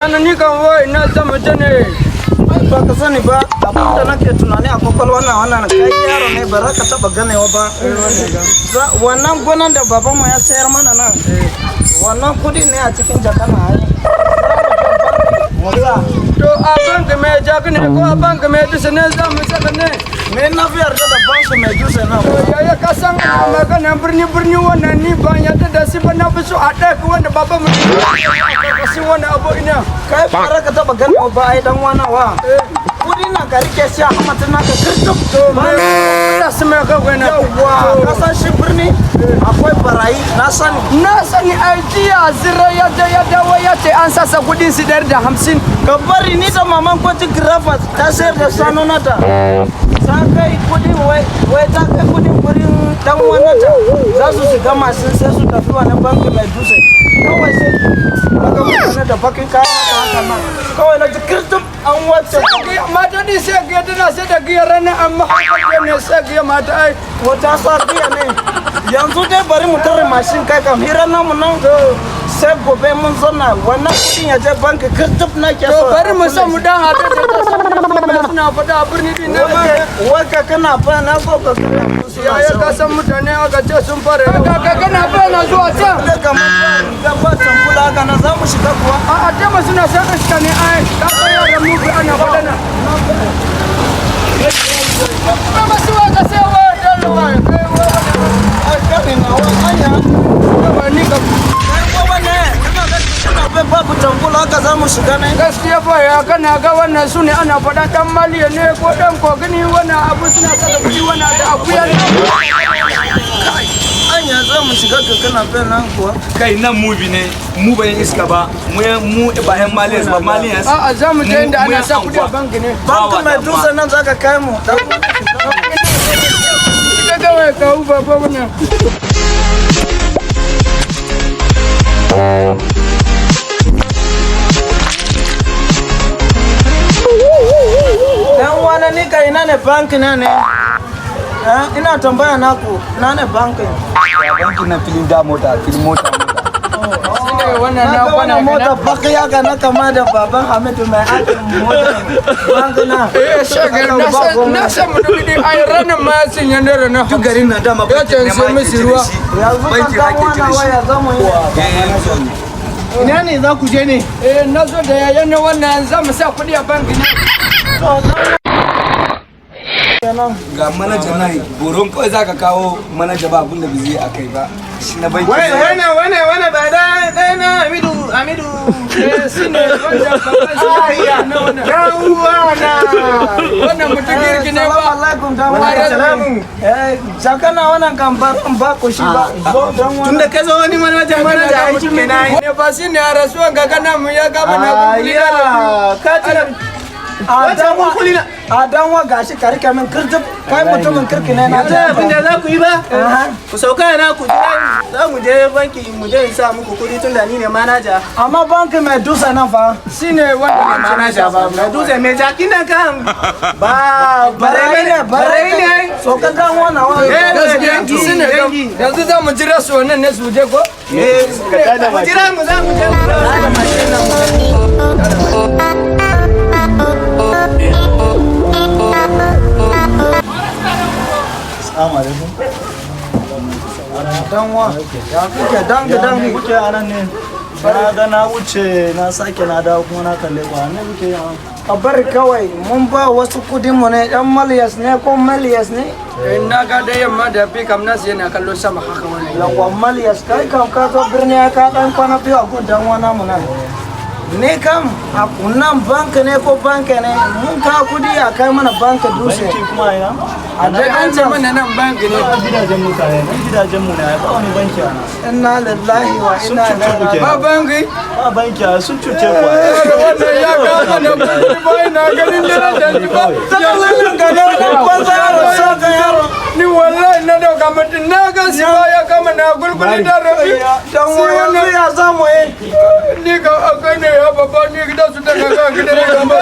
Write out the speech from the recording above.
Ni kan wai na zama ta ne. Ai ba ka sani ba, abin da nake tunani a kwakwalwa na wannan, kai yaro ne, ba za ka taba ganewa ba. Wannan gonan da babanmu ya sayar mana nan, wannan kudi ne a cikin jaka na, ai Musa. To, a bank mai jak ne ko a bank mai dutse ne za mu saka ne? Me na fi yarda da banki mai dutse nan. Yaya, ka san ana magana birni birni, wannan ni ban yarda da shi ba. Na fi so a ɗaya wanda babanmu ka shi wannan abu ina. Kai ba za ka taba ganewa ba, ai dan wana wa kudi na ka rike shi a hamata naka kirtuf. To, me da su mai kawai na. Yawwa, ka san shi birni akwai barayi, na sani. Na sani, ai jiya zira ya je ya dawo, ya ce an sasa kudin su 150. Ka bari ni da maman kwati grafa ta sayar da shanu nata, ta kai kudin, wai wai ta kai kudin gurin dan wanata, za su shiga masin sai su tafi wani banki mai dutse. Kawai sai daga mutane da bakin kaya haka haka nan, kawai na ji kirtum an wace. Mata din sai giya tana sai da giya ranar, amma haka ne sai giya mata ai. Ko ta sa giya ne. Yanzu dai bari mu tare mashin. Kai kam hira namu nan sai gobe mun zauna, wannan kudin ya je banki kirtum na ke To, so. bari mu san mu dan haɗu da ta suna faɗa a birni din na. Wai ka kana fa na ko ka kana. Yaya, ka san mutane aka ce sun fara ka kana fa na zuwa can. Da kamar da ba tambula haka na za mu shiga kuwa. A tema suna shan iska ne, ai ka san yaran mu ana faɗa na. Ba su wa ka sai wa dalwa kai wa. Ai kare na wa anya. Ba ni ka. Kai gobe ne ina ga ina bai babu tambula haka za mu shiga ne. Gaskiya fa, ya kana ga wannan su ne ana faɗa, dan maliya ne ko dan kogini, wannan abu suna saka kuɗi, wannan da akuya ne. Anya za mu shiga ka kana bai nan kuwa? Kai, nan mubi ne, mu ba yan iska ba, mu mu ba yan Malians ba, Malians. A'a, za mu je inda ana sa kuɗi a banki ne. Banki mai dutse nan za ka kai mu. Ita kawai kawu baba wannan. Dan wani, ni ka ina ne banki na ne? Eh, ina tambaya naku, na ne banki? Banki na filin da mota, filin mota. Shine wannan Na na ga kwana wannan mota baki ya ga na kama da baban Hamidu mai aikin mota banki na. Eh, shagir, na san mutum ne, ai ranar ma ya cinye naira na Duk garin nan dama Ya ce ne sai ma musu ake ruwa. cire shi. Yanzu kan Banki dan ake wana cire shi. waya za mu yi. Ina ne za ku je ne? Eh, na zo da yayan na wannan, za mu sa kuɗi a banki ne. Ga manaja nan, boron kawai za ka kawo manaja, ba abin da bai zai akai ba shi na banki. Wane wane wane ba da da na Hamidu Hamidu. Eh, shine wanda baban shi na wannan. Dan uwana. Wannan mutum kirki ne Salamu ba. alaikum dan wana. Salamu. Eh, jaka na wannan kan ba zan ba ku shi ba. Zo dan wana. Tunda ka zo wani manaja manaja aiki kenan. Ne ba shi ne a rasuwan ga kana mu ya gama na kuɗi da Ayya, ka tuna A wancan dan wa kuli na. a dan wa gashi ka rike min kirtip, kai mutumin kirki ne na. Yanzu abin da za ku yi ba? Aha. Ku sauka na ku jira, za mu je banki mu je in sa muku kuɗi tunda ni ne manaja. Amma banki mai dutse nan fa. Shine wanda Manaja ba mai dutse mai jakin nan kan. Ba barai ne, barai ne. So ka dan wana wa. Eh, gaskiya dangi, shine dangi. yanzu za mu jira su wannan ne su je ko. Eh, ku jira mu, za mu je mu. Assalamu alaikum. Dan wa. Ya kuke, dangi dangi? Kuke a nan ne? Na ga na wuce, na sake na dawo kuma na kalle ku a nan kuke a Ka bari kawai, mun ba wasu kudin mu ne, dan maliyas ne ko maliyas ne. Eh, na ga da yamma da fi kam nasu yana kallo sama haka wannan. Yawwa maliyas, kai kam ka zo birni ya ka dan kwana biyu a gun dan wana mu nan. Ne kam a nan banka ne ko banka ne, mun ka kudi a kai mana banka dutse. Banki kuma ina? A Dai an ce mana nan banki ne. Nan gidajen mutane, nan gidajen mu ne, ai ba wani banki a nan. Inna lillahi wa Sun inna cuce ku ilaihi kenan. Ba banki. Ba banki a, sun cuce ku ai. Wannan ya ga mana kuɗi ba, ina ganin darajar shi ba. raji'un. Ga nan banza yaro, saka yaro. Ni wallahi na dauka mutum na ga shi ba ya kama na gulguli da rabi. Dan Shi wa yanzu wannan ya zamu yi? Ni ga akai ne ya babba, ni gida su daga ga gidan gaba.